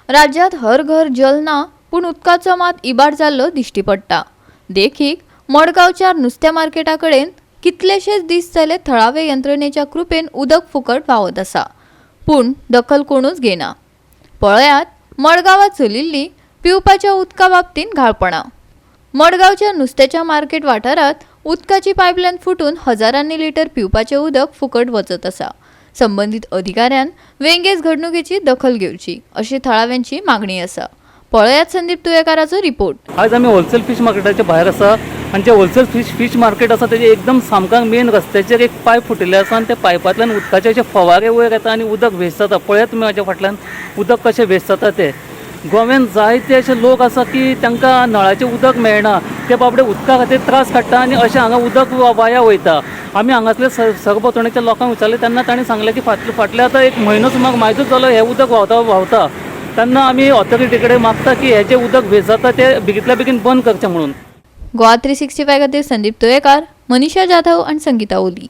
राज्यांत हर घर जल ना, पूण उदकाचो मात इबाड जाल्लो दिश्टी पडटा. देखीक, मडगांवच्या नुस्त्या मार्केटा कडेन कितलेशेच दीस जाले थळावे यंत्रणेच्या कृपेन उदक फुकट व्हांवत आसा, पूण दखल कोणूच घेना. पळयात मडगांवात चलिल्ली पिवपाच्या उदका बाबतींत घाळपणां. मडगांवच्या नुस्त्याच्या मार्केट वाठारांत उदकाची पायपलायन फुटून हजारांनी लिटर पिवपाचें उदक फुकट वचत आसा. संबंदीत अधिकाऱ्यान वेंगेच घडणुकेची दखल घेवची अशी थळाव्यांची मागणी आसा. पळयात संदीप तुयेकाराचो रिपोर्ट. आज आमी होलसेल फीश मार्केटाच्या भायर आसा आनी जे होलसेल फीश मार्केट आसा तेजे एकदम सामकार मेन रस्त्याचेर एक पायप फुटिल्लें आसा आनी त्या पायपांतल्यान उदकाचे अशे फवारे वयर येता आनी उदक वेस्ट जाता. पळयात तुमी म्हाज्या फाटल्यान उदक कशें वेस्ट जाता तें. गोव्यान जायते अशे लोक आसा की तांकां नळाचें उदक मेळना, ते बाबडे उदका खातीर त्रास काडटा आनी अशें हांगा उदक वाया वयता. आमी हांगासले सरभोंवतणीच्या लोकांक विचारलें तेन्ना तांणी सांगलें की फाटले आतां एक म्हयनो सुमार मायजूच जालो हें उदक व्हांवता व्हांवता. तेन्ना आमी ऑथॉरिटी कडेन मागता की हें जें उदक वेस्ट जाता तें बेगितल्या बेगीन बंद करचें म्हणून. गोवा 365 खातीर संदीप तुयेकार, मनीषा जाधव आनी संगीता ओली.